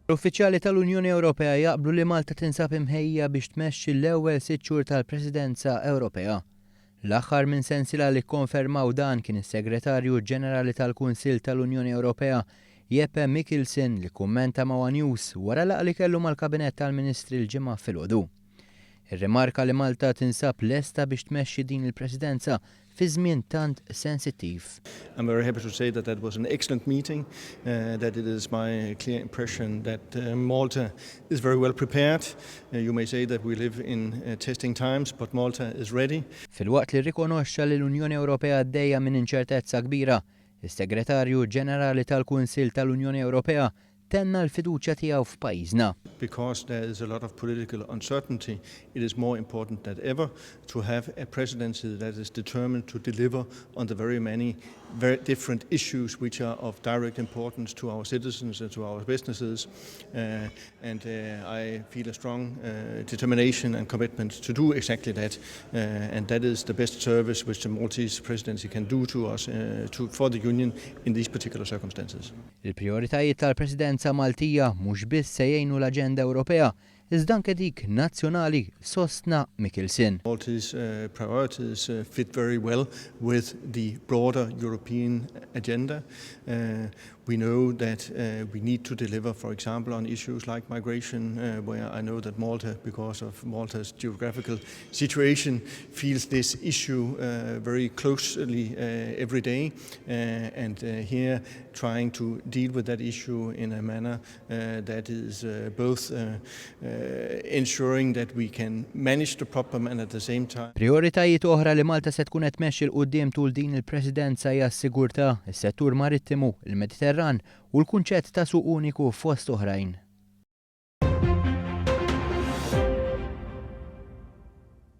L-uffiċjali tal-Unjoni Ewropea jaqblu li Malta tinsab imħejja biex tmexxi l-ewwel 6 xhur tal-Presidenza Ewropea. L-aħħar minn sensiela li kkonfermaw dan kien is-Segretarju Ġenerali tal-Kunsill tal-Unjoni Ewropea, Jeppe Mikkelsen, li kummenta ma' One News wara laqgħa li kellu mal-Kabinett tal-Ministri l-Ġimgħa filgħodu. Irrimarka li Malta tinsab lesta biex tmexxi din il-Presidenza fi żmien tant sensittiv. I'm very happy to say that that was an excellent meeting, that it is my clear impression that Malta is very well prepared. You may say that we live in testing times, but Malta is ready. Filwaqt li rrikonoxxa li l-Unjoni Ewropea għaddejja minn inċertezza kbira, is-Segretarju Ġenerali tal-Kunsill tal-Unjoni Ewropea tenna l-fiduċja tiegħu f'pajjiżna. Because there is a lot of political uncertainty, it is more important than ever to have a presidency that is determined to deliver on the very many very different issues which are of direct importance to our citizens and to our businesses. And I feel a strong determination and commitment to do exactly that. And that is the best service which the Maltese presidency can do to us, for the Union in these particular circumstances. Il-prioritajiet tal-Presidenza Maltija mhux biss se jgħinu l-aġenda Ewropea, iżda anke dik nazzjonali, sostna Mikkelsen. Maltese priorities fit very well with the broader European agenda. We know that we need to deliver, for example, on issues like migration, where I know that Malta, because of Malta's geographical situation, feels this issue very closely every day. And here, trying to deal with that issue in a manner that is both ensuring that we can manage the problem and at the same time Prioritajiet oħra li Malta se tkun qed tmexxi 'l quddiem tul din il-Presidenza hija s-sigurtà, is-settur marittimu, il-Mediterran u l-kunċett ta' suq uniku, fost oħrajn.